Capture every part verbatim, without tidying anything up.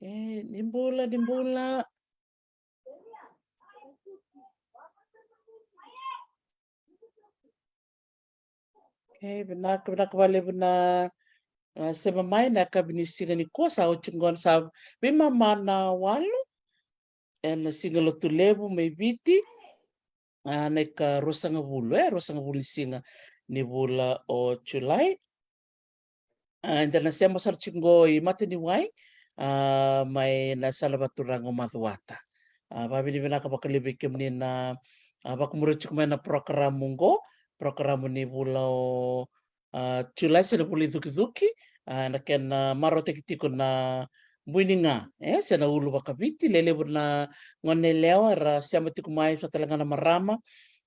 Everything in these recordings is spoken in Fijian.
E, ni bula, ni bula. E, vinaka, vinaka vakalevu na, a, sema mai na yakavi ni siga nikua, sa oti qo na, sa veimama na walu ena siga Lotulevu mai Viti. A, na ikaruasagavulu, e, ruasagavulu ni siga ni vula o Julai. A, eda na sema sara tiko qo i Mataniwai, a, mai na sala vaturaga o Macuata. A, vakavinavinaka vakalevu vei kemuni na, a, vakamuria tiko mai na porokaramu qo, porokaramu ni vula o, a, Julai, se na vula icukicuki, a, na kena marautaki tiko na bui ni ga, e, se na ulu vakaviti. Lelevu na gone yalewa era sema tiko mai, so tale ga na marama.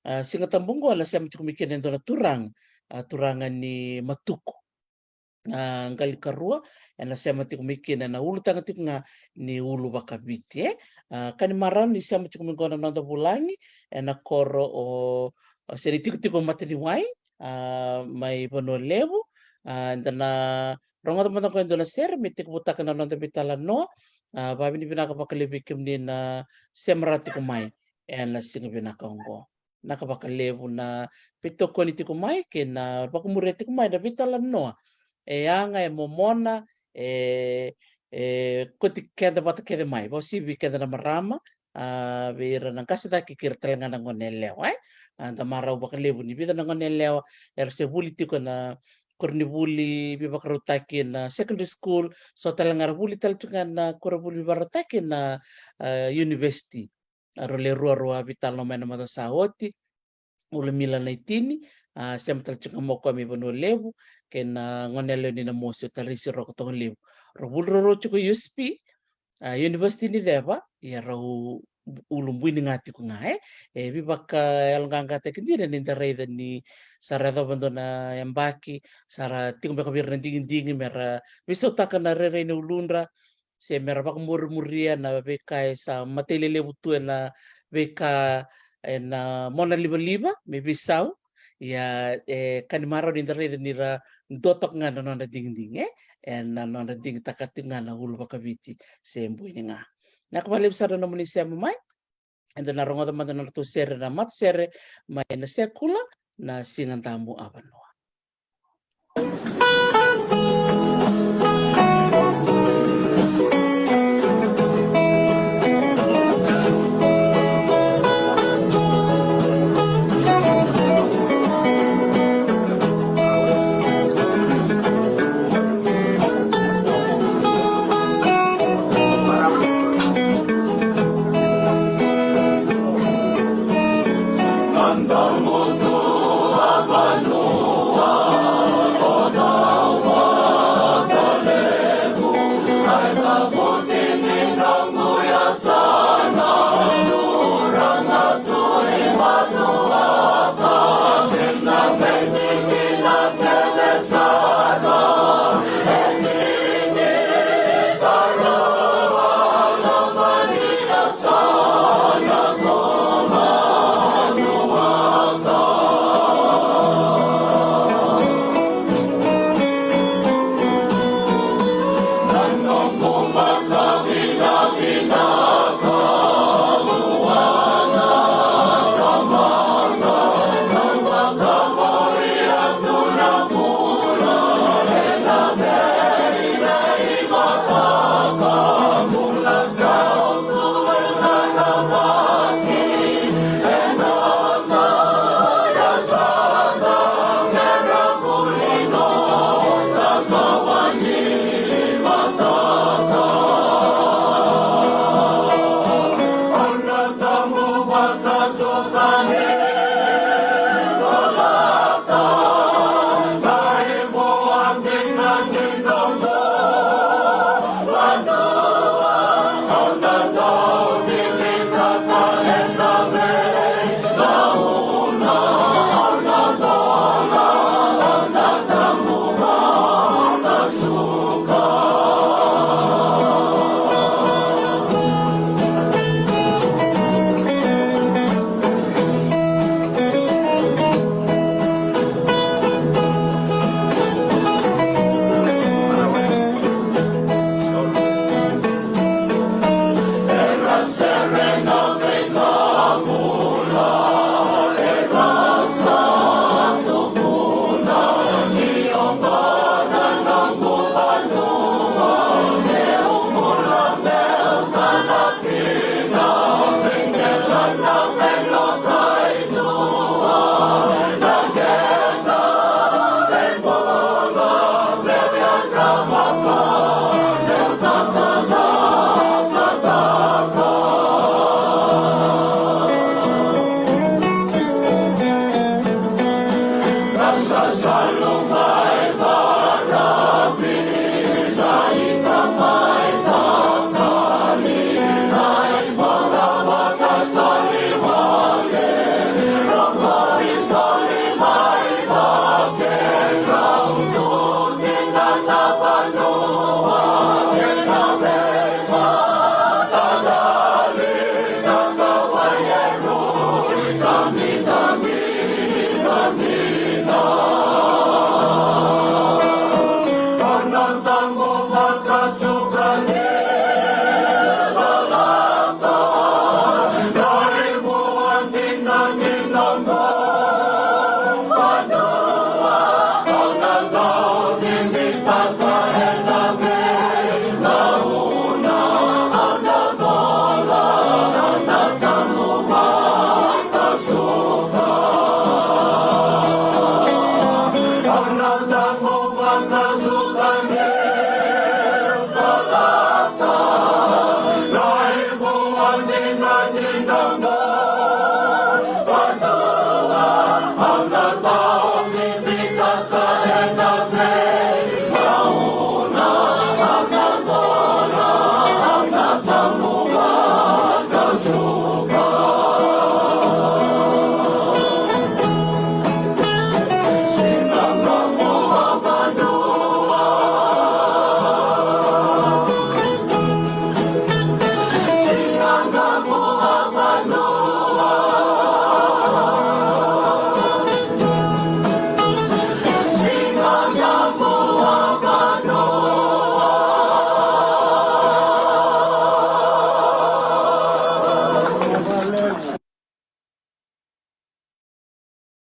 A, Siga Tabu qo ena sema tiko mai kina e dua na turaga, a, turaga ni Matuku. A, qali karua, ena sema tiko mai kina na ulutaga tiko ga ni ulu vakaviti, e. A, ka ni marau ni sema tiko mai qo na noda vulagi ena koro o, o se ni tikotiko o Mataniwai, a, mai Vanua Levu. A, eda na rogoca mada qo e dua na sere me tekivutaka na noda veitalanoa. A, vakavinavinaka vakalevu vei kemuni na sema rawa tiko mai ena siga vinaka oqo. Vinaka vakalevu na veitokoni tiko mai kei na vakamuria tiko mai na veitalanoa e yaga, e momona, e, e kauti keda vata kece mai, vakauasivi keda na marama, a, vei ira na qase cake kei ira tale ga na gone yalewa, e. A, da marau vakalevu ni vica na gone yalewa era se vuli tiko ena koronivuli veivakarautaki na secondary school, so tale ga era vuli tale tiko ga na koronivuli veivakarautaki na, a, university. A, rau le ruarua veitalanoa mai na macawa sa oti. Ulumila Naitini, a, sema tale tiko ga mai o koya mai Vanua Levu, kei na gone yalewa ni Namosi o Tarisi Roko Togolevu. Rau vuli ruarua tiko i U S P, a, University ni Ceva, ia rau ulubui ni ga tiko ga, e. E veivakayaloqaqataki dina ni da raica ni sa ra yacova dua na yabaki, sa ra tiko beka vei ira na digidigi me ra veisautaka na rairai ni uludra, se me ra vakamurimuria na veika e sa matei lelevu tu ena veika, ena mona livaliva me veisau. Ia, e, ka ni marau ni da raica ni ra dua toka ga na nodra digidigi, e, ena nodra digitaka tiko ga na ulu vakaviti se bui ni ga. Vinaka vakalevu sara na nomuni sema mai. Eda na rogoca mada na nodratou sere na matasere mai na Sekula, na Siga Tabu a Vanua.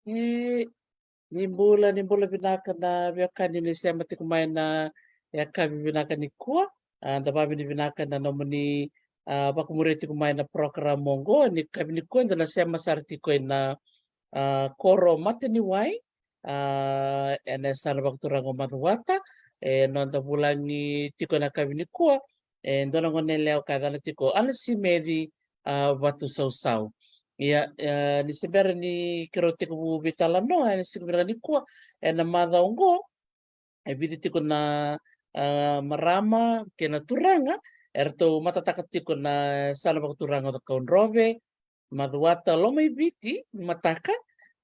E, ni bula, ni bula vinaka na veiwekani ni sema tiko mai na yakavi vinaka nikua. A, da vavinavinaka na nomuni, a, vakamuria tiko mai na program oqo. Ni yakavi nikua da na sema sara tiko ena, a, koro Mataniwai, a, ena yasana vakaturaga o Macuata. E noda vulagi tiko ena yakavi nikua e dua na gone yalewa ka yacana tiko Anasimeri, a, Vatusausau. Ia, e, ni se bera ni keirau tekivu veitalanoa ena siga vinaka nikua, ena macawa oqo e vica tiko na, a, marama kei na turaga eratou matataka tiko na yasana vakaturaga o Cakaudrove, Macuata, Lomaiviti, mataka,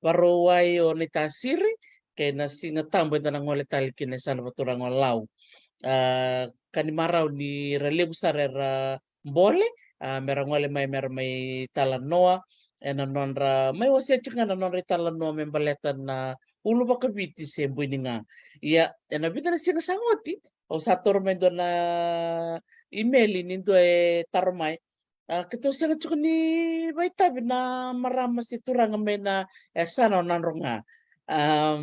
Vakarauwai o Naitasiri, kei na Siga Tabu eda na gole tale kina e yasana vakaturaga o Lau. A, ka ni marau ni ra levu sara era bole, a, mera gole mai mera mai talanoa ena nodra, mai wasea tiko ga na nodra italanoa me baleta na ulu vakaviti se buiniga. Ia, ena vica na siga sa oti, au sa toro mai dua na imeli ni dua e taro mai, a, keitou sega tiko ni vakaitavi na marama se turaga mai na yasana o Nadroga. A,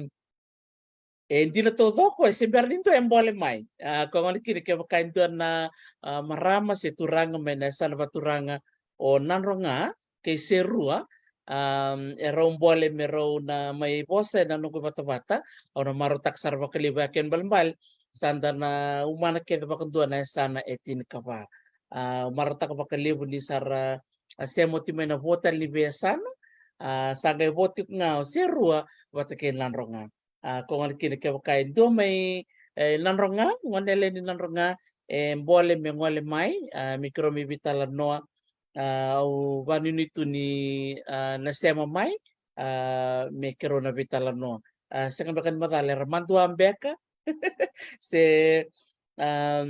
e dina taucoko e se bera ni dua e bole mai. A, koya gona kina kevaka e dua na, a, marama se turaga mai na yasana vakaturaga o Nadroga kei Serua, a, e rau bole me rau na mai vosa ena noqu vatavata, au na marautaka sara vakalevu, a, kena ibalebale sa da na umana kece vakadua na yasana e tinikava. A, marautaka vakalevu ni sa ra, a, sema oti mai na vo tale ni veiyasana, a, sa qai vo tiko ga o Serua vata kei Nadroga. A, koya gona kina kevaka e dua mai, e, Nadroga, gone yalewa ni Nadroga, e bole me gole mai, a, me keirau mai veitalanoa, a, au vakanuinui tu ni, a, na sema mai, a, me keirau na veitalanoa. A, sega beka ni macala era madua beka, se, a,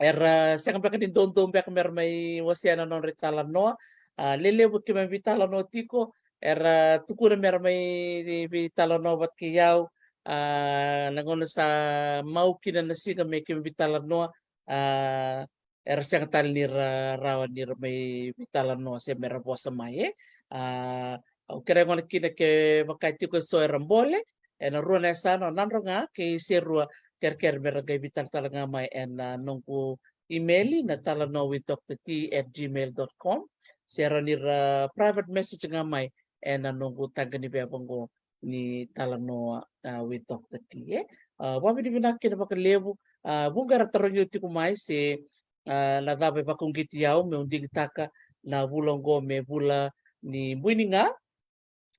era sega beka ni doudou beka mera mai wasea na nodra italanoa. A, lelevu keimami veitalanoa tiko era tukuna mera mai veitalanoa vata kei au. A, na gauna sa mau kina na siga me keimami veitalanoa, a, era sega tale ni ra rawa ni ra mai veitalanoa se mera vosa mai, e. A, au kerea gona kina kevaka e tiko eso era bole ena rua na yasana o Nadroga kei Serua, kerekere mera qai veitalatala ga mai ena noqu imeli na talanoa with Doctor T at gmail dot com, se rawa ni ra private message ga mai ena noqu taqa ni veva oqo ni talanoa, a, with Doctor T, e. A, vakavinavinaka kina vakalevu, a, vuqa era tarogi au tiko mai se, a, na cava e vakauqeti au meu digitaka na vula oqo me vula ni buiniga.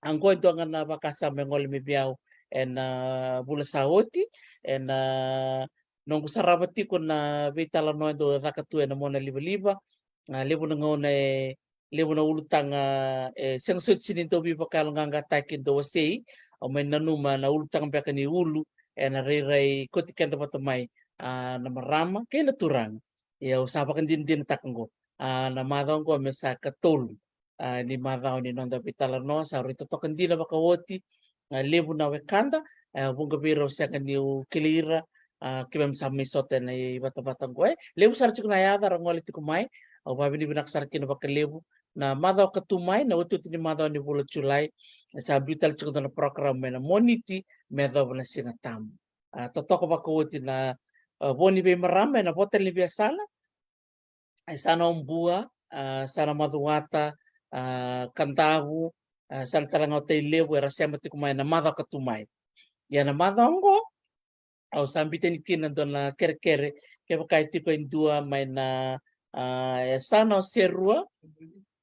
Oqo e dua ga na vakasama e gole mai vei au ena, a, vula sa oti, ena, a, noqu sarava tiko na veitalanoa e dau caka tu ena monalivaliva. A, levu na gauna e levu na ulutaga e sega soti ni dau veivakayaloqaqataki, dau wasei. Au mai nanuma na ulutaga beka ni ulu ena rairai kauti keda vata mai, a, na marama kei na turaga. Ia au sa vakadinadinataka oqo, a, na macawa oqo me sa katolu a, ni macawa ni noda veitalanoa, sa rui totoka dina vakaoti, a, levu na wekada, a, vuqa vei ira au sega niu kilai ira, a, keimami sa mai sota ena ivatavata oqo, e. Levu sara tiko na yaca ra gole tiko mai, au vavinavinaka sara kina vakalevu. Na macawa ka tu mai, na otioti ni macawa ni vula Julai, e sa biu tale tiko dua na program ena Moniti me yacova na Siga Tabu. A, totoka vakaoti na, a, vo ni veimarama ena vo tale ni veiyasana, e, yasana o Bua, a, yasana Macuata, a, Kadavu, a, yasana tale ga o Tailevu, era sema tiko mai na macawa ka tu mai. Ia na macawa oqo, au sa biuta yani kina dua na kerekere, kevaka e tiko e dua mai na, a, yasana o Serua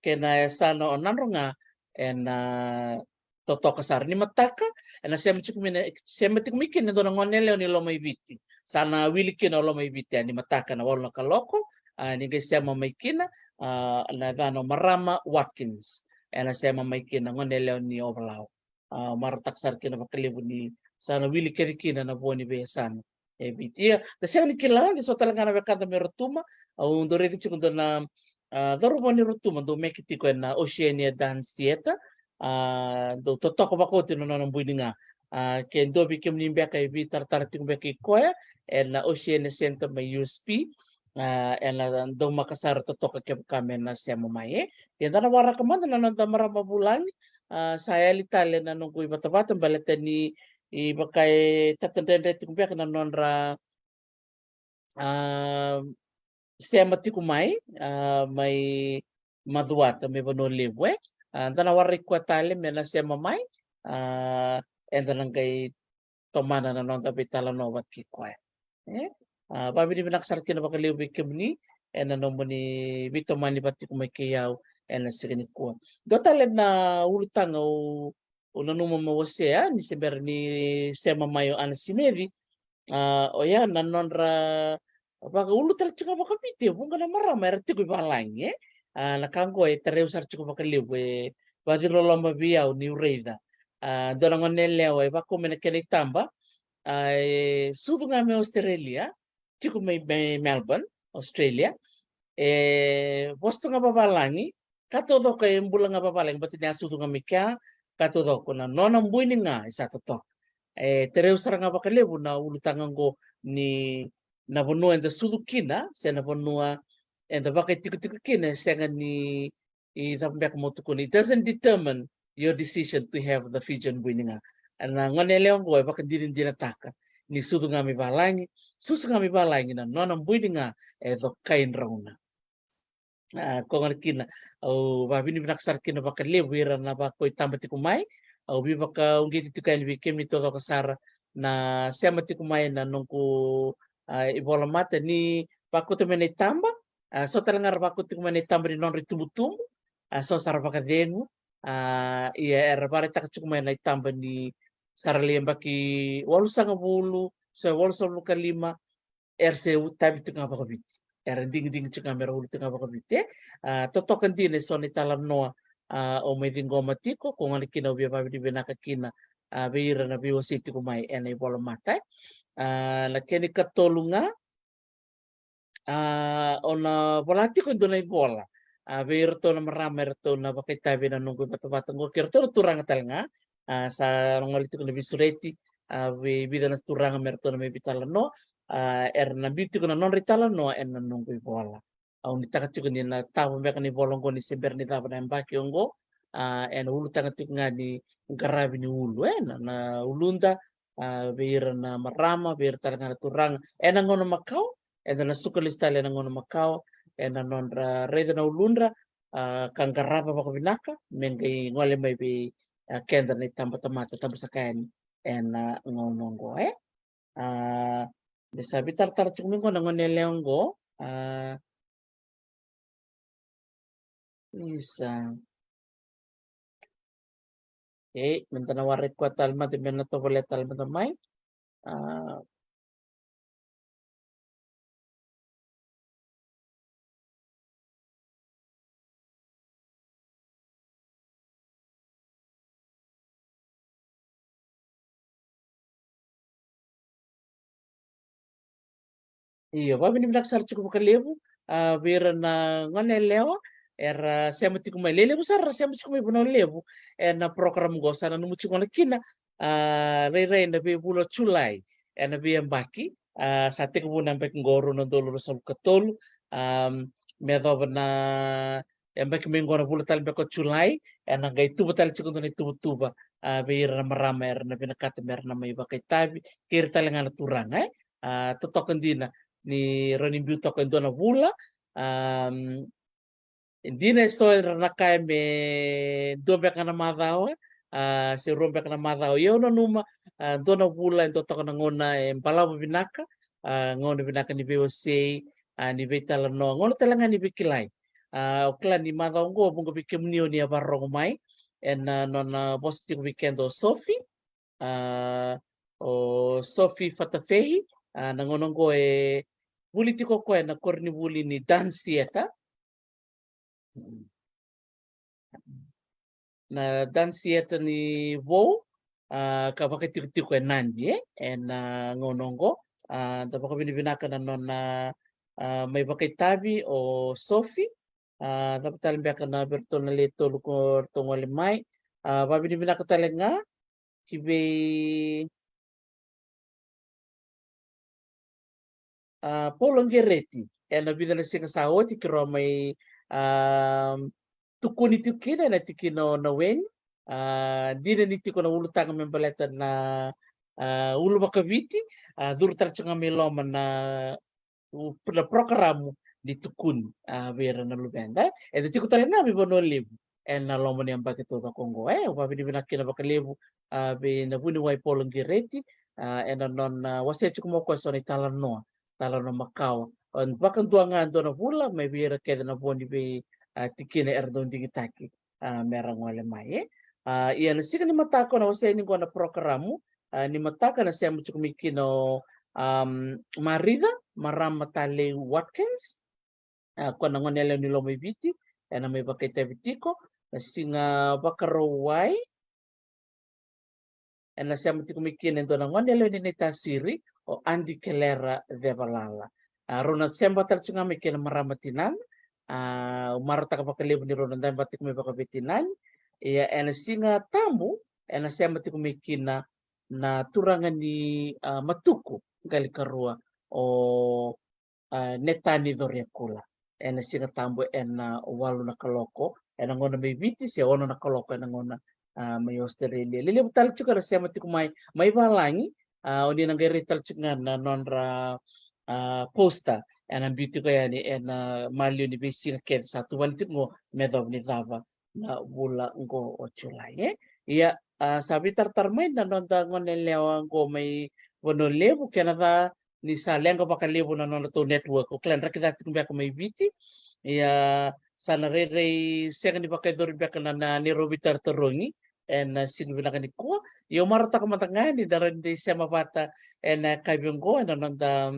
kei na yasana o Nadroga, ena totoka sara ni mataka, ena sema tiko mai na, sema tiko mai kina e dua na gone yalewa ni Lomaiviti. Sa na wili kina o Lomaiviti, a, ni mataka ena walu na kaloko, a, ni qai sema mai kina, a, na yacana o Marama Watkins. Ena sema mai kina gone yalewa ni Ovalau. A, marautaka sara kina vakalevu ni sa na wili kece kina na vo ni veiyasana e Viti. Ia, da sega ni kila, de so tale ga na wekada mai Rotuma, au dau raica tiko dua na, a, cauravou ni Rotuma, dau meke tiko ena Oceania Dance Theatre, a, dau totoka vakaoti na nona bui ni ga. A, ke dua vei kemuni beka e veitaratara tiko beka i koya, ena Oceania Center mai U S P, a, ena daumaka sara totoka kevaka me na sema mai, e. Ia da na waraka mada na noda marama vulagi, a, sa yali tale na noqu ivatavata, baleta ni, i vaka e tatadredre tiko beka na nodra, a, sema tiko mai, a, mai Macuata, mai Vanua Levu, e. A, da na warai koya tale me na sema mai, a, eda na qai tomana na noda veitalanoa vata kei koya. E? A, vavinavinaka sara kina vakalevu vei kemuni ena nomuni veitomani vata tiko mai kei au ena siga nikua. Dua tale na ulutaga au, au nanuma meu wasea, ni se bera ni sema mai o Ana Simeci. A, oya na nodra vakaulu tale tiko ga vakaviti, e vuqa na marama era tiko i valagi, e. A, na ka oqo e tarai au sara tiko vakalevu, e vakaciriloloma vei au niu raica. A, dua na gone yalewa e vakau mai na kena itaba, a, e sucu ga mai Australia, tiko mai, mai Melbourne, Australia. E vosa tu ga vavalagi, ka taucoko e bula ga vavalagi, baleta ni a sucu ga mai kea, ka taucoko na nona bui ni ga e sa totoka. E tarai au sara ga vakalevu na ulutaga oqo ni na vanua eda sucu kina, se na vanua eda vakaitikotiko kina, e sega ni, i cava beka mo tukuna, it doesn't determine your decision to have the Fijian bui ni ga. Na gone yalewa oqo e vakadinadinataka ni sucu ga mai valagi, susu ga mai valagi, na nona bui ni ga e cokai drauna. A, koya gona kina, au vavinavinaka sara kina vakalevu ira na vakaitaba tiko mai. Au veivakauqeti tiko yani vei kemuni taucoko sara na sema tiko mai na noqu, a, ivolamata, ni vakauta mai na itaba, a, so tale ga ra vakauta tiko mai na itaba ni nodra itubutubu, a, so sa ra vakacegu, a, ia era vakaraitaka tiko mai na itaba ni sa ra lai yabaki walusagavulu, se walusagavulu ka lima, era se utavi tiko ga vakaviti. Era digidigi tiko ga mera ulu tiko ga vakaviti, e. A, totoka dina e so na italanoa, a, au mai ciqoma tiko, koya gona kina au via vavinavinaka kina, a, vei ira na veiwasei tiko mai ena ivolamata, e. A, na kena ikatolu ga, a, au na vola tiko e dua na ivola, a, vei iratou na marama eratou na vakaitavi ena noqu ivatavata oqo, kei iratou na turaga tale ga, a, sa gole tiko na veisureti, a, vei vica na turaga me ratou na mai veitalanoa, a, era na biu tiko na nodra italanoa ena noqu ivola. Au nuitaka tiko ni na tavo beka na ivola oqo ni se bera ni cava na yabaki oqo, a, ena ulutaga tiko ga ni qaravi ni ulu, e, na, na uluda, a, vei ira na marama, vei ira tale ga na turaga. Ena gauna makawa, eda na suka lesu tale ena gauna makawa, ena nodra raica na uludra, a, ka qarava vakavinaka, me qai gole mai vei, a, keda na itabatamata, tabasaka yani ena gauna oqo, e. A, me sa veitaratara tiko mai oqo na gone yalewa oqo, a, isa. Ei, meda na warai koya tale mada, me na tovolea tale mada mai. A, io, vavinavinaka sara tiko vakalevu, a, vei ira na gone yalewa, era sema tiko mai, lelevu sara era sema tiko mai Vanua Levu ena program qo. Sa nanuma tiko na kina, a, rairai na veivula o Julai ena veiyabaki. A, sa tekivu na yabaki qo rua na udolu ruasagavulu ka tolu, a, me yacova na yabaki mai qo na vula tale beka o Julai, ena qai tuva tale tiko dua na ituvatuva, a, vei ira na marama era na vinakata me ra na mai vakaitavi, kei ira tale ga na turaga, e. A, totoka dina ni rawa ni biu toka e dua na vula, a, dina e so era na kaya me dua beka na macawa, a, se rua beka na macawa. Ia au nanuma, a, dua na vula e dua toka na gauna e balavu vinaka, a, gauna vinaka ni veiwasei, a, ni veitalanoa, gauna tale ga ni veikilai. A, au kila ni macawa oqo vuqa vei kemuni o ni a vakarorogo mai ena, a, nona vosa tiko vei keda o Sofi, a, o Sofi Fatafehi, a, na gauna oqo e vuli tiko o koya na koronivuli ni Dance Theatre. Na Dance Theatre ni Vou, a, ka vakatikotiko e Nadi, e, ena, a, gauna oqo. A, da vakavinavinaka na nona, a, mai vakaitavi o Sofi. A, cava tale beka na vei ratou na le tolu ko ratou gole mai. A, vakavinavinaka tale ga ki vei, a, Paulo Gereti, ena vica na siga sa oti keirau mai, a, tukuni tiko kina ena tikina o Naweni. A, dina ni tiko na ulutaga me baleta na, a, ulu vakaviti, a, curu tale tiko ga mai loma na, u-, na porokaramu ni tukuni, a, vei ira na luveda. Eda tiko tale ga mai Vanua Levu ena loma ni yabaki taucoko oqo, e. Au vakavinavinaka kina vakalevu, a, vei na vuniwai Paulo Gereti, a, ena nona, a, wasea tiko mai o koya so na italanoa, talanoa makawa. A, vakadua ga e dua na vula mai vei ira kece na vo ni vei, a, tikina era dau digitaki, a, me ra gole mai, e. A, ia na siga ni mataka na wasea ni qo na porokaramu, a, ni mataka na sema tiko mai kina o, am, Marica, marama talei Watkins, a, koya na goneyalewa ni Lomaiviti, ena mai vakaitavi tiko. Na siga Vakarauwai, ena sema tiko mai kina e dua na goneyalewa ni Naitasiri, o Adi Kelera Cevalala. A, rau na sema tale tiko ga mai kei na marama tinana, a, au marautaka vakalevu ni rau na dabe tiko mai vakaveitinani. Ia ena siga Tabu, ena sema tiko mai kina na turaga ni, a, Matuku, Qalikarua, o, a, Netani Coriakula. Ena siga Tabu ena walu na kaloko ena gauna mai Viti, se ono na kaloko ena gauna, a, mai Australia. Lelevu tale tiko era sema tiko mai, mai valagi, a, o ni na qai raica tale tiko ga na nodra, a, poster ena biu tiko yani ena maliwa ni veisiga kece sa tuvani tiko qo me yacova ni cava na vula qo o Julai, e. Ia, a, sa veitaratara mai na noda goneyalewa qo mai Vanua Levu, kena ca ni sa leqa vakalevu na nodratou network. Au kila draki ca tiko beka mai Viti. Ia, sa na rairai sega ni vakayacori beka na, na neirau veitarotarogi ena, a, siga vinaka nikua. Ia au marautaka mada ga ni da rawa ni da sema vata ena yakavi oqo ena noda,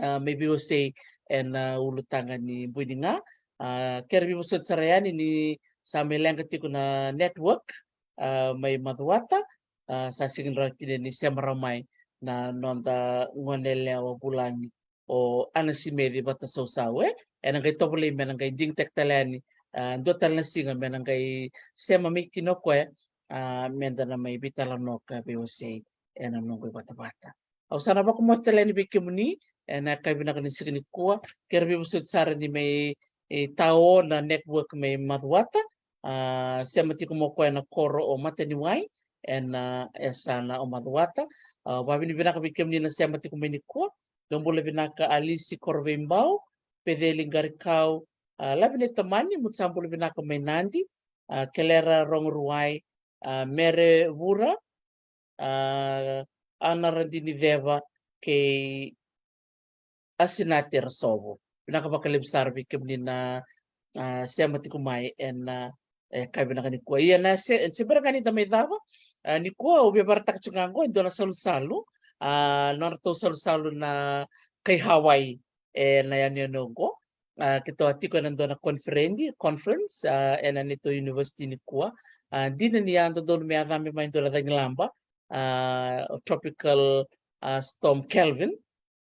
a, mai veiwasei ena, a, ulutaga ni bui ni ga. A, kere veivosoti sara yani ni sa mai leqa tiko na network, a, mai Macuata, a, sa sega ni rawa kina ni sema rawa mai na noda goneyalewa vulagi o Anasimeci Vatasausau, e. Ena qai tovolei me na qai digitaki tale yani, a, dua tale na siga me na qai sema mai kina o koya, a, me da na mai veitalanoa ka veiwasei ena noqu ivatavata. Au sa na vakamoce tale yani vei kemuni ena yakavi vinaka ni siga nikua. Kere veivosoti sara ni mai, e, tao na network mai Macuata, a, sema tiko mai o koya ena koro o Mataniwai ena, a, yasana o Macuata. A, vakavinavinaka vei kemuni na sema tiko mai nikua. Dou bula vinaka Alisi Koroveibau, Peceli Qarikau, a, Lavinai Tamani, mo sa bula vinaka mai Nadi, a, Kelera Rogoruwai, a, Mere Vura, a, Ana Radiniceva kei Asinate Rasovo. Vinaka vakalevu sara vei kemuni na, a, sema tiko mai ena, a, e, yakavi vinaka nikua. Ia na se, se bera ga ni da mai cava, a, nikua au via vakaraitaka tiko ga qo e dua na salusalu, a, nodratou salusalu na kai Hawaii ena yanuyanu oqo. A, keitou a tiko ena dua na conference, conference, a, ena neitou university nikua. A, dina ni a dodonu me a cabe mai e dua na cagilaba, a, o Tropical, a, Storm Kelvin.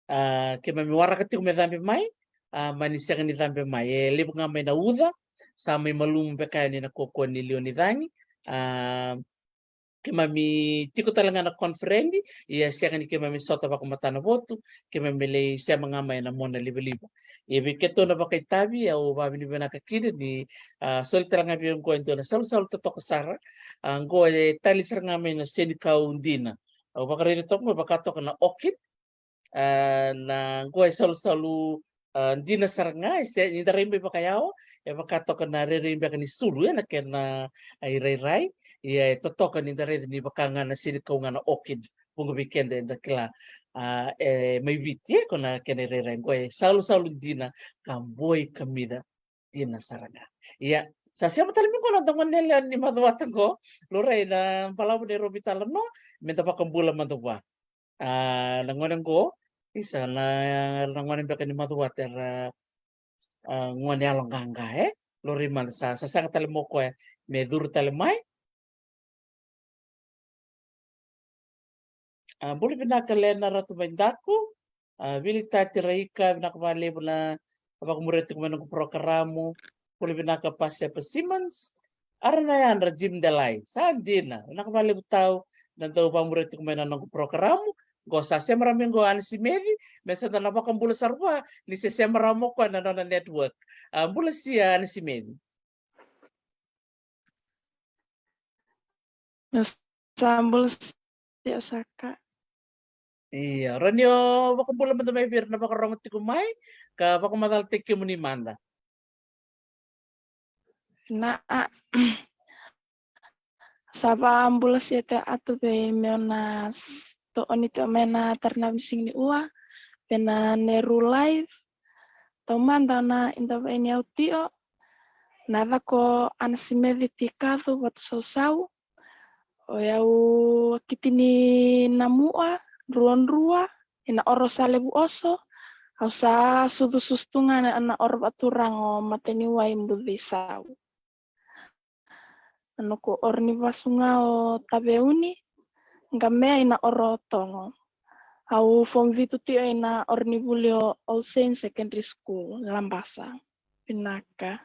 A, keimami waraka tiko me cabe mai, a, mani sega ni cabe mai. E levu ga mai na uca, sa mai malumu beka yani na kokua ni liwa ni cagi. A, keimami tiko tale ga na conference, ia sega ni keimami sota vakamatana votu, keimami lai sema ga mai na mona livaliva. Ia vei keitou na vakaitavi, au vakavinavinaka kina ni, a, soli tale ga vei au qo e dua na salusalu totoka sara. A, qo e tali sara ga mai na senikau dina. Au vakaraica toka qo e vaka toka na orchid. A, na qo e salusalu, a, dina sara ga, e se, ni da rai mai vakayawa, e vaka toka na rairai beka ni sulu, e na kena, a, irairai, ia e totoka ni da raica ni vaka ga na senikau ga na orchid, vuqa vei keda eda kila, a, e mai Viti, e ko na kena irairai, qo e salusalu dina, ka boi kamica dina sara ga. Ia, sa sema tale mai qo na noda gone yalewa ni Macuata qo, laurai na balavu na Robi Talanoa, me da vakabula mada vua. A, na gone qo, isa na, na gone beka ni Macuata era, a, gone yaloqaqa, e? Laurai mada sa, sa saga tale mo koya, me curu tale mai. A, bula vinaka Lena Ratu mai Daku. A, Vili Tati Raika, vinaka vakalevu na vakamuria tiko mai noqu porokaramu. Bula vinaka Pasepa Simmons. Ara na yadra Jim Delai. Sa dina. Vinaka vakalevu tau na dau vakamuria tiko mai na noqu porokaramu. Qo sa sema rawa mai qo Anasimeci, me sa da na vakabula sara vua, ni se sema rawa mo koya na nona network. A, bula sia Anasimeci. Sa bula sia saka. Ia, rawa ni o vakabula mada mai vei ira na vakarogo tiko mai, ka vakamacalataki kemuni mada. Na, sa vakabula sia tiko vei meu na s-, tooni tiko mai na tara na visiga ni ua, vei na Neru Live, taumada na Idavaini Autio, na cako Anasimeci Tikacu Vatusausau, o yau Kitini Namua, Druadrua, ina oro Salevu Oso, au sa sucu susu tu ga na, na oro Vaturaga o Mataniwai Bucisau. Na noqu oro ni vasu ga o Taveuni, Qamea ina oro Togo. Au form vitu tio ina oro ni vuli o All Saints Secondary School, Labasa. Vinaka.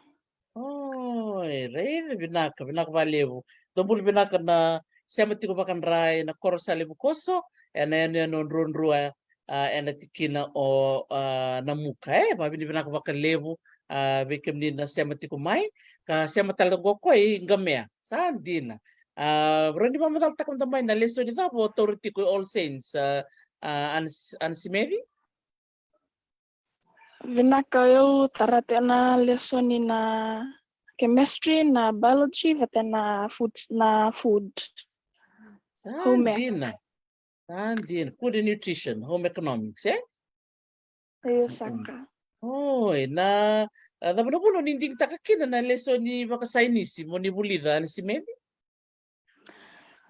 Oi, raica, vinaka, vinaka vakalevu. Dou bula vinaka na sema tiko vakadra ina koro Salevu Koso, ena yanuyanu o Druadrua, a, ena tikina o, a, Namuka, e, vakavinavinaka vakalevu, a, vei kemuni na sema tiko mai, ka sema tale qo koya i Qamea, sa dina. A, rawa ni vakamacalataka mada mai na lesoni cava o taura tiko i All Saints, a, a, Anas-, Anasimeci? Vinaka, o yau tara tiko na lesoni na chemistry, na biology, vata na food, na food. Sa dina. Sa dina. Food and nutrition, home economics, e? Io, saka. Oi, na, a, cava na vuna o ni digitaka kina na lesoni vakasainisi mo ni vulica, Anasimeci?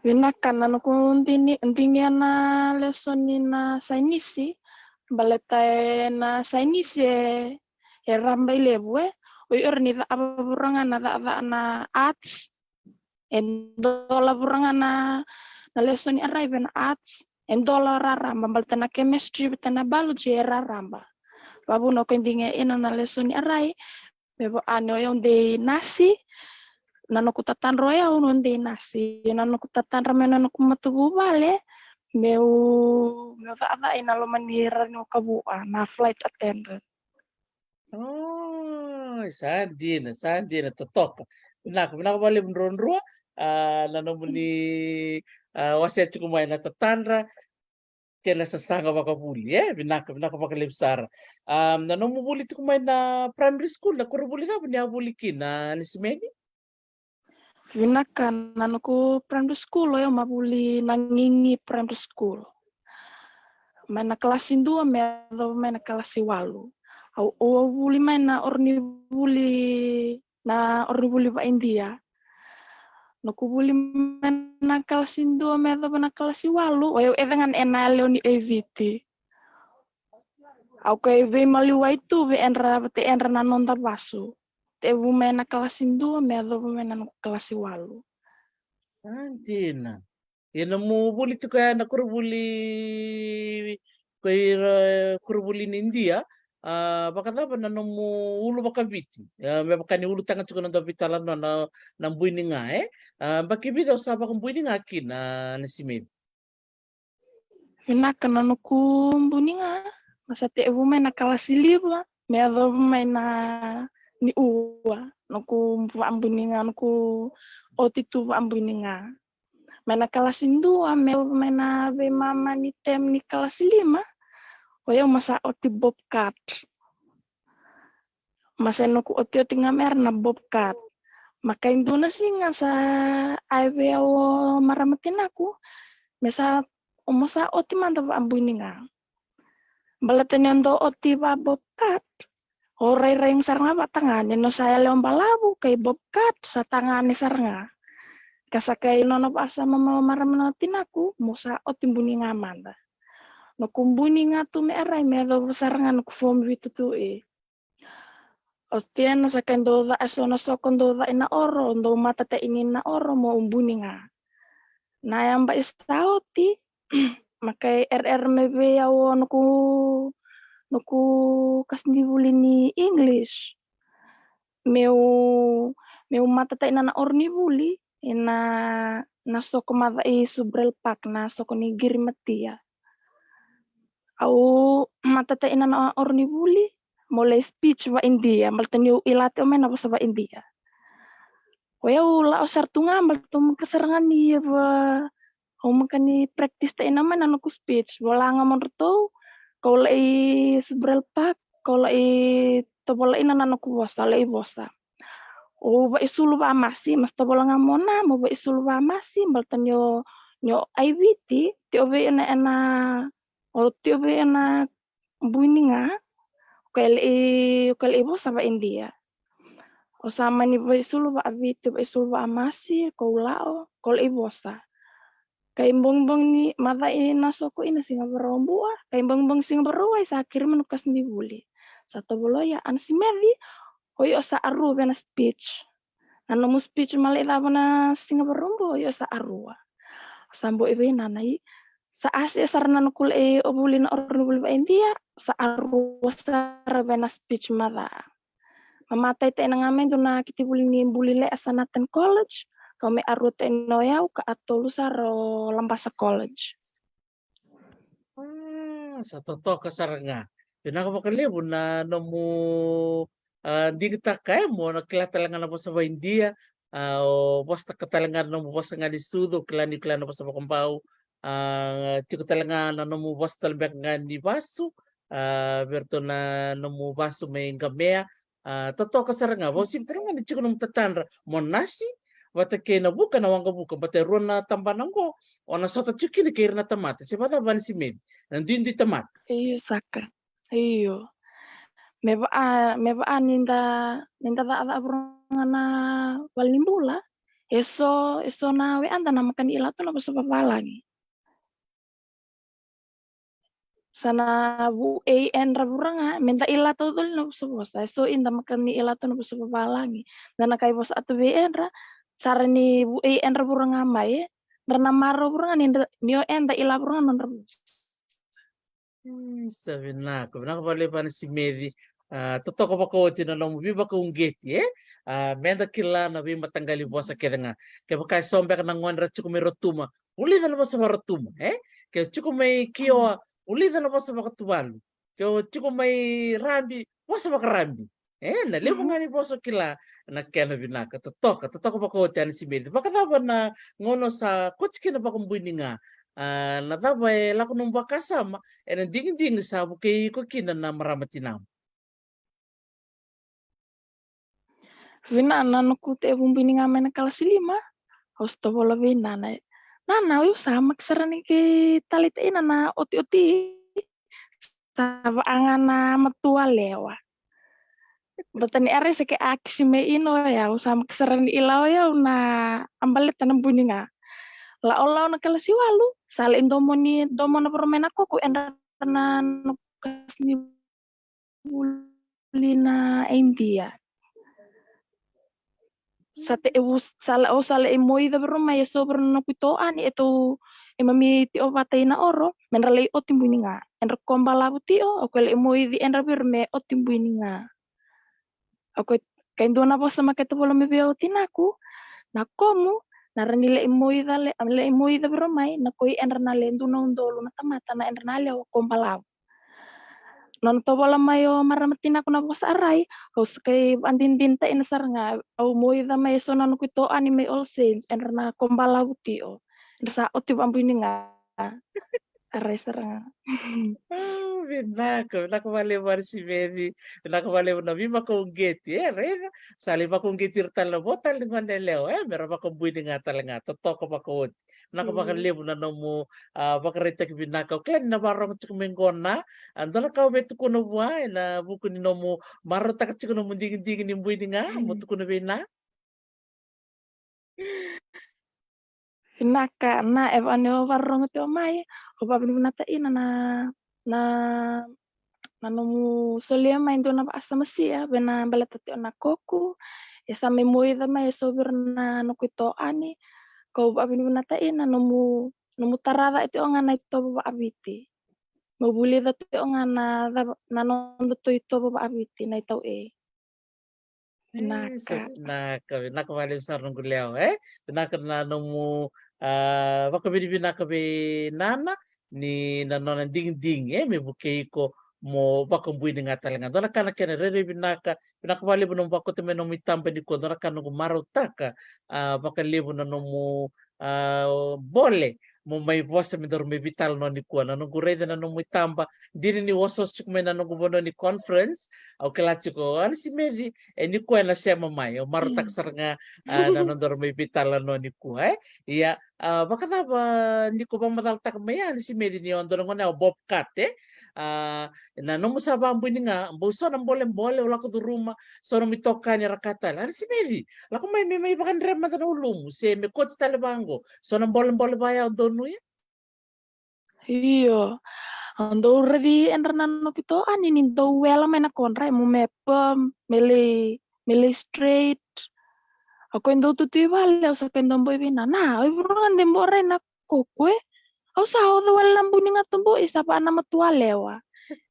Vinaka, na noqu dini, digia na lesoni na sainisi, baleta e na sainisi e, e raba i levu, e. O ira ni cava vura ga na cava na arts, e dola vura ga na, na lesoni arai vei na arts, e dola raraba, baleta na chemistry vata na biology e raraba. Vavuna o ke digia ina na lesoni arai, me vaka ni o yau dei nasi, na noqu tatadra o yau na dei nasi, na noqu tatadra mai na noqu matavuvale, meu, meu cakacaka ina loma ni ra ni o kavua, na flight attendant. Oi, sa dina, sa dina, totoka. Vinaka, vinaka vakalevu Druadrua, a, na nomuni, a, wasea tiko mai na tatadra kei na sasaga vakavuli, e, vinaka, vinaka vakalevu sara. A, na nomu vuli tiko mai na primary school, na koronivuli cava ni a vuli kina, Anasimeci? Vinaka, na noqu primary school o yau a vuli na Gigi Primary School. Mai na kalasi dua me yacova mai na kalasi walu. Au, au vuli mai na koronivuli, na koronivuli vakaIdia. Noqu vuli mai na kalasi dua me yacova na kalasi walu, o yau e cega na yalewa ni Viti. Au qai veimaliwai tu vei yadra, vata yadra na noda vasu. Tekivu mai na kalasi dua me yacova mai na noqu kalasi walu. A, dina. Ia na nomu vuli tiko ya na koronivuli, ko ira koronivuli ni Idia, a, vakacava na nomu ulu vakaviti? A, me vaka ni ulutaga tiko na dua veitalanoa na, na bui ni ga, e? A, baki vica o sa vakabui ni ga kina, na Simeli? Vinaka. Na noku bui ni ga, na sa tevu mai na kalasi lima me yacova mai na ni ua, noku vakabui ni ga, noku oti tu vakabui ni ga. Mai na kalasi dua me yacova mai na veimama ni tem ni kalasi lima, o yau ma sa oti Bobcat. Ma sa noku otioti ga me ra na Bobcat. Ma kai dua na siga sa ai vei au o marama tinaku me sa, o mo sa oti mada vakabui ni ga. Baleta ni o dau oti va Bobcat, o rairai ga sara ga vata ga ni no sa yalewa balavu kai Bobcat sa tagane sara ga. Ka sa kai nona vakasama ma marama na tinaku mo sa oti bui ni ga mada. Noku bui ni ga tu me rai me yacova sara ga noku fomu vitu tu e. O tia na sa kai dou ca eso na soko dou ca ina oro, dou mata ta ini na oro mo bui ni ga. Na yaba i sa oti ma kai er er me vei au o noku, noku kasidivuli ni English. Meu, meu mata ta ina na oro ni vuli ina, na soko maca i Subrel Park, na soko ni Girimatia. Au mata ta ina na oro ni vuli mo lai speech va India, baleta niu ilati o mai na vosa va India. O yau lao sara tu ga baleta au maka sara ga ni va, au maka ni practice ta ina mai na noku speech. Vola ga mo dratou kau lai Subrel Park, kau lai tovola ina na noku vosa, lai vosa. O vaisulu va masi, mas tovola ga mo na mo vaisulu va masi, baleta nio, nio ai Viti, tio vei ena, ena, o tio vei ena bui ni ga, o kai lai, o kai lai vosa va India. O sa mani vaisulu va Viti, vaisulu va masi, ko lao, ko lai vosa. Kai bongibongi ni maca ina soko ina Siga Varau Bua, kai bongibongi Siga Varau ai sa kiri manu kasidivuli. Sa tovoloi a Ana Simeli, o io sa arua vei na speech. Na nomu speech ma lai cava na Siga Varau Bua, o io sa arua. Sa boi vei nana i, sa asi e sara na noku lai o vuli na oro ni vuli va India, sa arua sara vei na speech maca. Ma matai ta ina ga mai dua na kiti vuli ni buli lea sa Nathan College, ka me arua ta ina o yau ka a tolu sara o Labasa College. A, sa totoka sara ga. Vinaka vakalevu na nomu, a, digitaka e mo na kila tale ga na vosa va India, a, o vosataka tale ga na nomu vosa ga ni sucu, o kila ni kila na vosa vakabau, a, tiko tale ga na nomu vosa tale beka ga ni vasu, a, vei ratou na nomu vasu mai Gamea, a, totoka sara ga, vausivi tale ga ni tiko nomu tatadra mo nasi vata kei na vuka na waqavuka, bata e rua na tabana oqo o na sota tiko kina kei ira na tamata, se vacava Ana Simeli, na duidui tamata. Io saka. Io. Me vaa, me vaa ni da, ni da cakacaka vuraga na valenibula, e so, e so na wekada na maka ni ila tu na vosa vavalagi. Sa na vu ei edra vuraga me da ila taucoli na vosavosa, e so i da maka ni ila tu na vosa vavalagi. Da na kai vosa atu vei edra, sa ra ni vu ei edra vuraga mai, dra na marau vuraga ni dra, ni o eda ila vuraga na nodra vosa. Sa vinaka, vinaka vakalevu Ana Simeli. A, totoka vakaoti na nomu veivakauqeti, e? A, me da kila na veimataqali vosa kece ga. Kevaka e so beka na gone ra tiko mai Rotuma, vulica na vosa vakaRotuma, e? Ke o tiko mai Kioa, vulica na vosa vakaTuvalu. Ke o tiko mai Rabi, vosa vakaRabi. E, na levu ga ni vosa o kila na kena vinaka. Totoka, totoka vakaoti Ana Simeli. Vakacava na gauna o sa koti kina vakabui ni ga? A, na cava e lako nomu vakasama ena digidigi sa vukei iko kina na marama tinamu? Vinaka, na noqu tevu bui ni ga mai na kalasi lima, au sa tovola vei nana. Nana, au sa maki sara ni kei talita ina na otioti. Sa vaka ga na matua lewa. Bata ni era sa ke akisi me ino ya, au sa maki sara ni ila o yau na a baleta na bui ni ga. Laolao na kalasi walu, sa lai domo ni, domo na voro mai na koko, eda na noqu kasi ni vuli na India. Sa te, e vu, sa la, au sa lai moica voro mai e so voro na noqu ito ani, e tou, e mami tio vata i na oro, me dra lai oti bui ni ga. E dra ko balavu tio, o koya lai moici e dra vei ira me oti bui ni ga. O koya, ka e dua na vosa makete volo me vei au tinaku, na komu, na ra ni lai moica le, a, lai moica vei ira mai, na koi e dra na le dua na udolu na tamata, na e dra na lewa ko balavu. Nona tovola mai o marama tinaku na vosa arai, au sa kai vadinadinataina sara ga, au moica mai e so na noqu itoani mai All Saints, e dra na ko balavu tio, e dra sa oti vabui ni ga. Arai sara ga. Ah, vinaka, vinaka valevu Anisimeci, vinaka valevu na veivakauqeti, e, raica, sa lai vakauqeti ira tale na vo tale ni gone yalewa, e, me ra vakabui ni ga tale ga, totoka vakaoti. Vinaka vakalevu na nomu, a, vakaraitaki vinaka. Au kila ni na varogo tiko mai qo na, a, dua na ka au via tukuna vua, ena vuku ni nomu marautaka tiko nomu digidigi ni bui ni ga, mo tukuna vei na. Vinaka, na, e vaka ni o varogo tio mai, o vavinavinata ina na, na, na nomu solia mai dua na vaasamasia, vei na baleta tio na koku, e sa mai moica mai e so vei ira na noqu itoani, ko vavinavinata ina nomu, nomu taraca e tio ga na itovo vaaviti. Mo vulica tio ga na cava, na noda to itovo vaaviti, na itau e. Vinaka. Vinaka, vinaka valevu sara noqu lewa, e? Vinaka na nomu, a, vakavinavinaka vei nana, ni na nona digidigi, e? Me vukei iko mo vakabui ni ga tale ga. Dua na ka na kena rairai vinaka, vinaka valevu nomu vakauta mai nomu itaba ni kua, dua na ka noqu marautaka, a, vakalevu na nomu, a, bole, mo mai vosa me daru mai veitalanoa ni kua. Na noqu raica na nomu itaba, dina ni osooso tiko mai na noqu vanua ni conference, au kila tiko, Anisimeci, e ni kua ena sema mai, au marautaka sara ga, a, na nodaru mai veitalanoa ni kua, e? Ia, a, vakacava ni ko vakamacalataka mai, Anisimeci, ni o dua na gone o Bobcat, e? A, na nomu sa vabui ni ga, bau so na bolebole, o lako curuma, so nomu itokani era ka tale. Anisimeci, lako mai me mai vakadre mada na ulumu, se me koti tale vaqo, so na bolebole vaya o donuya? Io, au dau raici e dra na noqu itoani ni dau wela mai na kodra, e mo me perm, me lai, me lai straight. Au koya dau tutu i vale, au sa koya dau boi vei na, na, o i vura ga de borai na koku, e? Au sa oca wale na bui ni ga tu boi, sa vaa na matua lewa.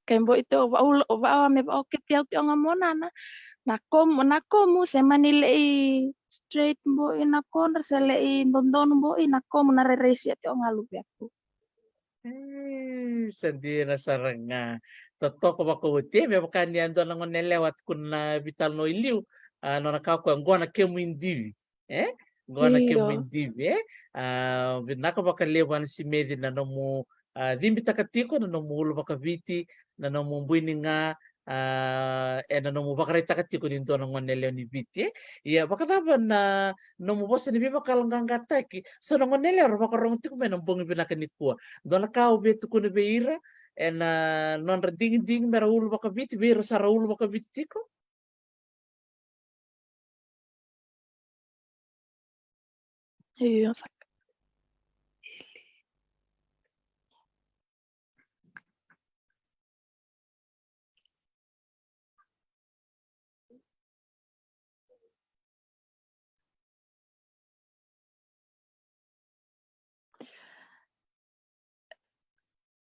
Kai boi tio, vaa, vaa me vaa oketi au tio ga mo nana. Na komu, na komu, se mani lei straight boi na kodra, se lei dodonu boi na komu, na rairai sia tio ga luvequ. E, sa dina sara ga. Totoka vakaoti, e, me vaka ni a dua na gone yalewa tukuna na veitalanoa i liu, a, nona ka o koya, qo na kemu idivi. E? Qo na kemu idivi, e? A, vinaka vakalevu Anisimeci na nomu, a, cibitaka tiko, na nomu ulu vakaviti, na nomu bui ni ga, a, e na nomu vakaraitaka tiko ni dua na gone yalewa ni Viti, e? Ia, vakacava na nomu vosa ni veivakayaloqaqataki, so na gone yalewa ra vakarogo tiko mai na bogi vinaka ni kua? Dua na ka o via tukuna vei ira, e na nodra digidigi me ra ulu vakaviti, vei ira sa ra ulu vakaviti tiko? Io, saka.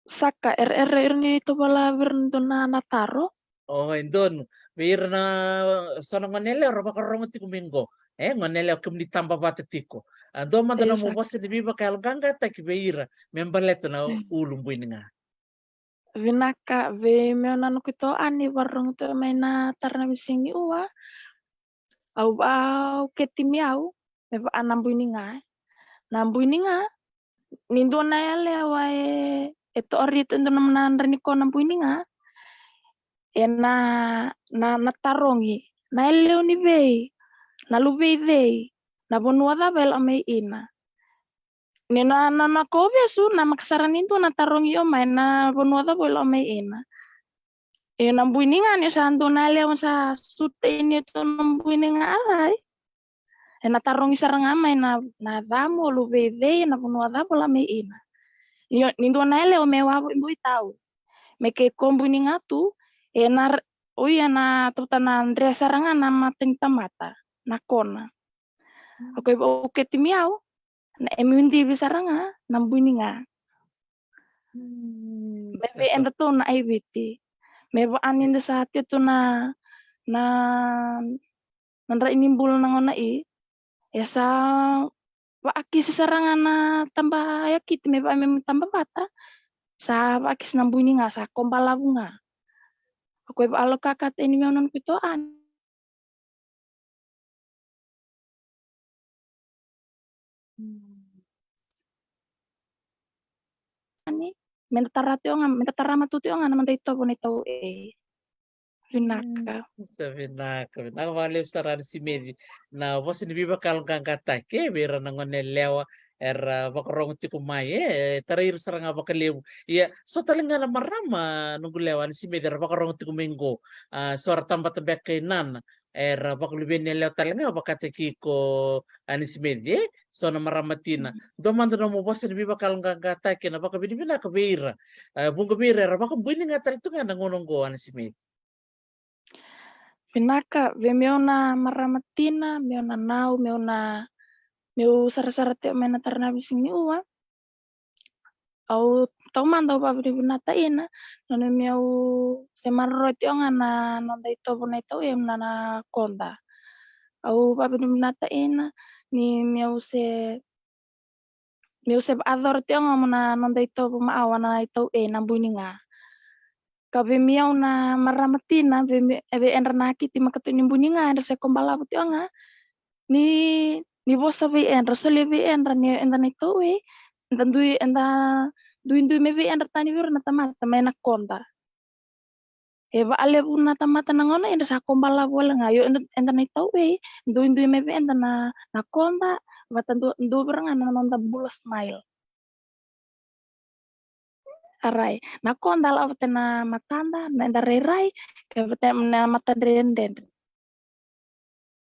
Saka, era, era, era ni tovola vei ira na dua na, na taro. O, e donu. Vei ira na so na gone yalewa ra vakarogo tiko mai qo. E, gone yalewa kemuni taba vata tiko. A, dua mada na nomu vosa ni veivakayaloqaqataki vei ira me baleta na ulu bui ni ga. Vinaka, vei meu na noqu itoani varogo tiko mai na tara na misini ua. Au vaa oketi mai au me vaa na bui ni ga. Na bui ni ga, ni dua na yalewa e, e toori tu e dua na dra ni ko na bui ni ga. E na, na, na tarogi, na yalewa ni vei, na luve i cei, na vanua cava e lako mai ina. Ni na, na, na kovesu, na maka sara ni dua na tarogi o mai na vanua cava e lako mai ina. E na bui ni ga ni sa dua na yalewa sa suta ini e tu na bui ni ga arai. E na tarogi sara ga mai na, na camu o luve i cei, na vanua cava o lako mai ina. Io, ni dua na yalewa me wavo i boi tau. Me kei ko bui ni ga tu, e na, o ia na tauta na dre sara ga na mata ni tamata, na kona. O koya vaa oketi mai au, Na, e meu divi sara ga na bui ni ga. Mm, me sa vei eda tu na aiviti. Me vaka ni da sa tiko tu na, na, na dra ini bula na gauna i. E sa vakakisi sara ga na taba ya kiti me vaka me taba vata. Sa vakakisi na bui ni ga, sa kobalavu ga. Ko e vakalokaka teni meu nanu kito an. Mm. Ani, me da tara tiko ga, me da tara matu tiko ga na noda itovo na itau e. Vinaka. Mm, sa vinaka, vinaka vakalevu sara Anisimeci. Na vosa ni veivakayaloqaqataki, e, vei ira na gone yalewa, era vakarogo tiko mai, e, e tarai ira sara ga vakalevu. Ia, so tale ga na marama, noqu lewa Anisimeci, era vakarogo tiko mai qo. A, so ra tabata beka i nana, era vakaluveni yalewa tale ga vakataki iko Anisimeci, e? So na marama tina. Mm. Dua mada nomu vosa ni veivakayaloqaqataki, na vakavinavinaka vei ira. A, vuqa vei ira, era vakabui ni ga tale tu ga na gauna qo Anisimeci. Vinaka, vei meu na marama tina, meu na nau, meu na, meu sarasara tiko mai na tara na visi ni ua. Au taumada au vavinavinata ina, nona meu se maroroi tiko ga na noda itovo na itau e na, na koda. Au vavinavinata ina, ni meu se meu se vaacora tiko ga mo na noda itovo ma awa na itau e na bui ni ga. Ka vei miau na marama tina, vei mi-, vei edra na kiti makatu ni bui ni ga, edra se kobalavu tiko ga. Ni, ni vosa vei edra, solia vei edra, ni eda na itau e, eda dui, eda duidui me vei edra tani vei ira na tamata, mai na koda. E vaalevu na tamata na gauna, eda sa kobalavu wale ga, io eda, eda na itau e, duidui me vei eda na, na koda, vata dua, dua vei ira ga na noda bula smile. Arai, na koda lako vata na matada, na eda rairai, ke vata na matadredredre.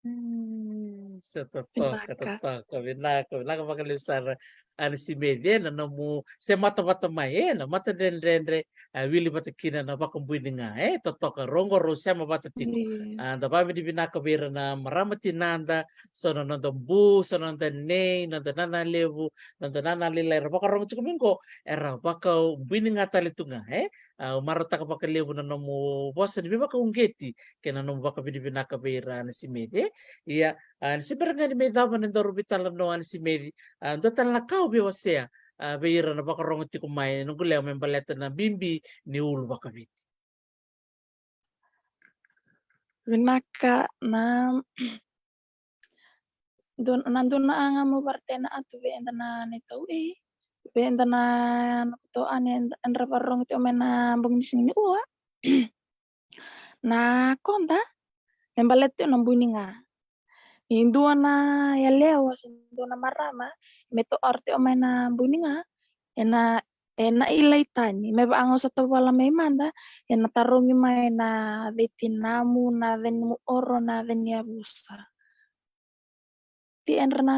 Hmm, sa totoka, vinaka. Totoka, vinaka, vinaka vakalevu sara. Anisimeci, e, na nomu se mata vata mai, e, na matadredredre, a, wili vata kina na vakabui ni ga, e, totoka, rogo rau sema vata tiko. Io. A, da vavinavinaka vei ira na marama tinada, so na noda bu, so na noda nei, noda nana levu, noda nana lailai, era vakarogo tiko mai qo, era vakabui ni ga tale tu ga, e. A, au marautaka vakalevu na nomu vosa ni veivakauqeti, kei na nomu vakavinavinaka vei ira Anisimeci, e. Ia, a, ni se bera ga ni mai cava na daru veitalanoa Anisimeci, a, dua tale na ka au via wasea, a, vei ira na vakarogo tiko mai, noqu lewa, me baleta na bibi ni ulu vakaviti. Vinaka, na dua, na dua na ka ga meu vakaraitaka tu vei eda na, na itau e, vei eda na, na kuto ane, eda, edra vakarogo tiko mai na bogi ni siga ni ua. Na koda, me baleta tiko na bui ni ga. Ni dua na yalewa, se dua na marama, me toka tiko mai na bui ni ga, ena, ena ilai tani, me vaka ga au sa tovala mai mada, ena tarogi mai na cei tinamu, na cei ni muoro, na cei ni yavusa. Ti edra na,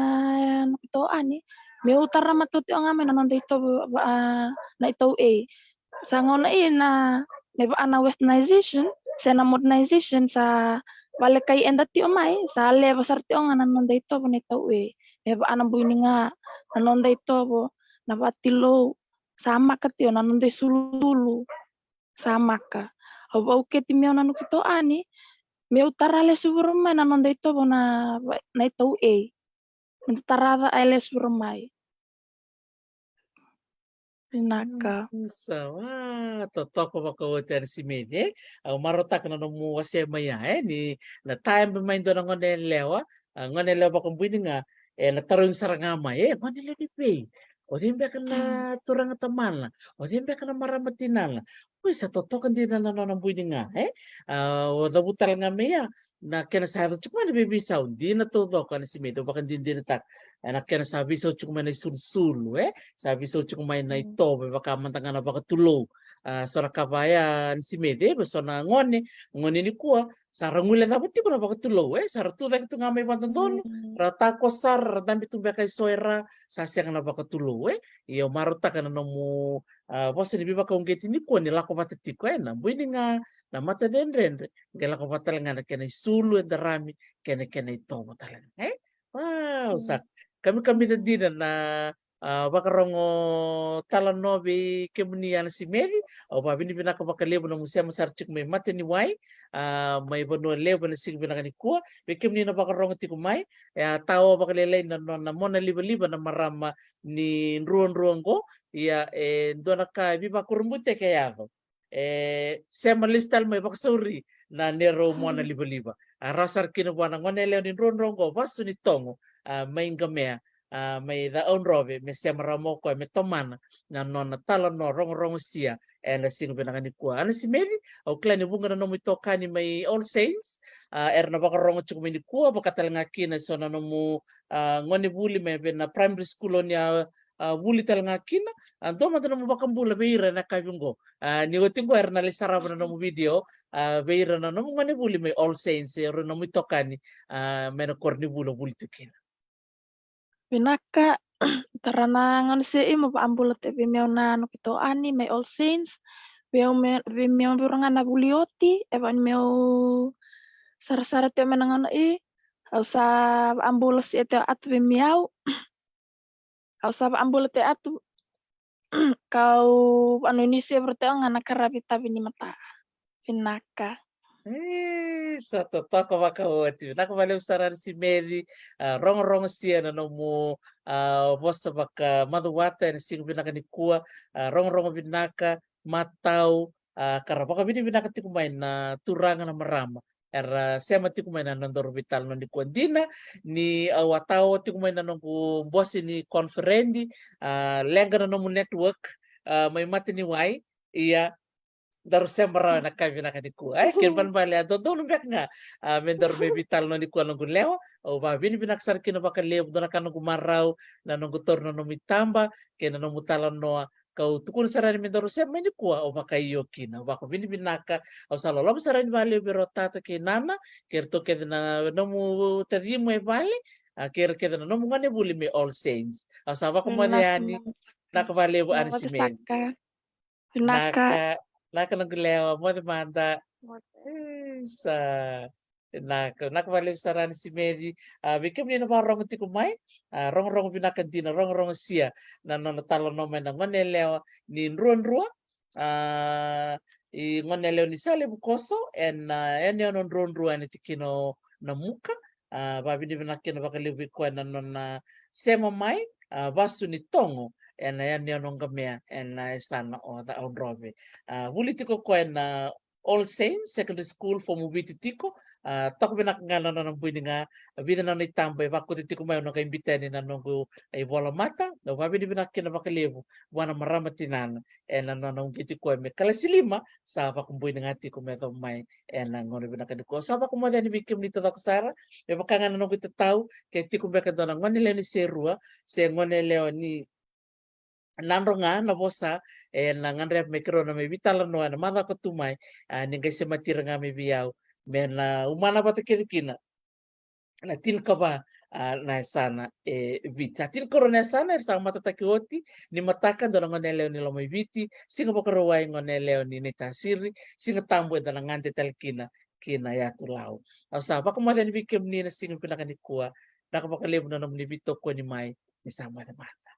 na kuto ani, meu tara matu tiko ga mai na noda itovo, a, na itau e. Sa gauna i na, me vaka na westernization, se na modernization, sa valekai eda tiko mai, sa leva sara tiko ga na noda itovo na itau e. Me vaka na bui ni ga, na noda itovo, na vatilou, sa maka tiko na noda isululu, sa maka. Au vauketi meu na noqu ito ani, meu tara lesu vura mai na noda itovo na, na itau e. Me da tara ca a lesu vura mai. Vinaka. Mm, sa, a, totoka vakaoti Anisimeci, e? Au marautaka na nomu wasea mai ya, e? Ni na tabe mai dua na gone yalewa, a, gone yalewa vakabui ni ga, e, na tarogi sara ga mai, e, gone yalewa ni vei? O cei beka na, mm, turaga tamana? O cei beka na marama tinana? Oi, sa totoka dina na nona bui ni ga, e? A, o cavuta tale ga mai ya, na kena sa yaco tiko mai na veiveisau, dina taucoko Anisimeci, au vakadinadinataka. E, na kena sa veisau tiko mai na isulusulu, e? Sa veisau tiko mai na, mm, itovo, e vaka mada ga na vakatulou. A, so na ka vaya Anisimeci, e, so na gone, gone nikua, sa ra guilecava tiko na vakatulou, e? Sa ra tu cake tu ga mai vakadodonu, mm, ra takoso sara, ra dabe tu beka e so era, sa sega na vakatulou, e? Ia au marautaka na nomu, a, vosa ni veivakauqeti nikua ni lako vata tiko, e, na bui ni ga, na matadredredre, qai lako vata tale ga na kena isulu e darami, kei na kena itovo tale ga, e? Wow, mm, sa kamikamica dina na, a, vakarogo talanoa vei kemuni Ana Simeci. Au vakavinavinaka vakalevu na nomu sema sara tiko mai Mataniwai, a, mai Vanua Levu ena siga vinaka nikua. Vei kemuni na vakarogo tiko mai, e a tao vakalailai na nona mona livaliva na marama ni druadrua oqo. Ia e dua na ka e veivakurabuitaki e yaco, e sema lesu tale mai vakasauri na neirau mona livaliva. A rawa sara kina vua na gone yalewa ni druadrua oqo, Vasu ni Togo, a, mai Qamea, a, mai Ca'audrove, me sema rawa mai o koya me tomana na nona talanoa rogorogosia ena siga vinaka nikua. Ana Simeci, au kila ni vuqa na nomu itokani mai All Saints, a, era na vakarogo tiko mai nikua, vaka tale ga kina eso na nomu, a, gonevuli mai vei na primary school o ni a, a, vuli tale ga kina. A, dua mada nomu vakabula vei ira ena yakavi oqo. A, ni oti oqo era na lai sarava na nomu video, a, vei ira na nomu gonevuli mai All Saints, era nomu itokani, a, mai na koronivuli o vuli tu kina. Vinaka. Tara na gauna se i mo vakabula tiko vei meu na noqu itokani mai All Saints. Vei au me, vei meu vei ira ga na vuli oti, e vaka ni meu sarasara tiko mai na gauna i, au sa vakabula se tiko atu vei meu. Au sa vakabula tiko atu. Kau vakanuinui se vei ira tiko ga na qaravi tavi ni mata. Vinaka. E, sa totoka vakaoti. Vinaka vakalevu sara Ana Simeci, a, rogorogosia na nomu, a, vosa vakamacuata ena siga vinaka nikua, a, rogorogo vinaka, matau, a, ka ra vakavinavinaka tiko mai na turaga na marama era sema tiko mai na nodaru veitalanoa nikua. Dina ni au a tao tiko mai na noqu bose ni koniferedi, a, leqa na nomu network, a, mai Mataniwai, ia daru sema rawa ena yakavi vinaka nikua. E, kena ibalebale a dodonu beka ga, a, me daru mai veitalanoa nikua noqu lewa. Au vakavinavinaka sara kina vakalevu, dua na ka noqu marau na noqu taura na nomu itaba kei na nomu talanoa, kau tukuna sara yani me daru sema mai nikua, au vakaio kina. Au vakavinavinaka, au sa loloma sara yani vakalevu vei rau tata kei nana, kei ratou kece na nomu tacimu e vale, a, kei ira kece na nomu gonevuli mai All Saints. Au sa vakamoce yani. Vinaka vakalevu Ana Simeci. Vinaka. Vinaka, vinaka noqu lewa, moce mada. Moce. Isa. Vinaka, vinaka vakalevu sara Ana Simeci. A, vei kemuni na vakarogo tiko mai, a, rogorogo vinaka dina, rogorogosia na nona talanoa mai na gone yalewa ni druadrua, a, i gone yalewa ni Salevu Koso, ena, a, yanuyanu o Druadrua ena tikina o Namuka. A, vakavinavinaka kina vakalevu vei koya na nona sema mai, a, Vasu ni Togo, ena yanuyanu o Qamea, ena yasana o Ca'audrove. A, vuli tiko o koya ena All Saints Secondary School, Fomu Viti tiko. A, toka vinaka ga na nona bui ni ga, vica na nona itaba e vakauta tiko mai, au na qai biuta yani na noqu ivola mata. Au vakavinavinaka kina vakalevu vua na marama tinana ena nona uqeti koya me kalasi lima, sa vakabui ni ga tiko me yacova mai ena gauna vinaka nikua. Sa vakamoce yani vei kemuni taucoko sara, me vaka ga na noqu itatau, ke tiko beka e dua na gone yalewa ni Serua se gone yalewa ni Nadroga na vosa, e, na gadreva me keirau na mai veitalanoa ena macawa ka tu mai, a, ni qai semati ira ga mai vei au me na umana vata kece kina na tinikava, a, na yasana e Viti. A, tinikarua na yasana era sa matataki oti. Ni mataka dua na gone yalewa ni Lomaiviti, Siga Vakarauwai gone yalewa ni Naitasiri, Siga Tabu eda na gade tale kina ki na yatu Lau. Au sa vakamoce yani vei kemuni na siga vinaka nikua. Vinaka vakalevu na nomuni veitokoni mai, ni sa moce mada.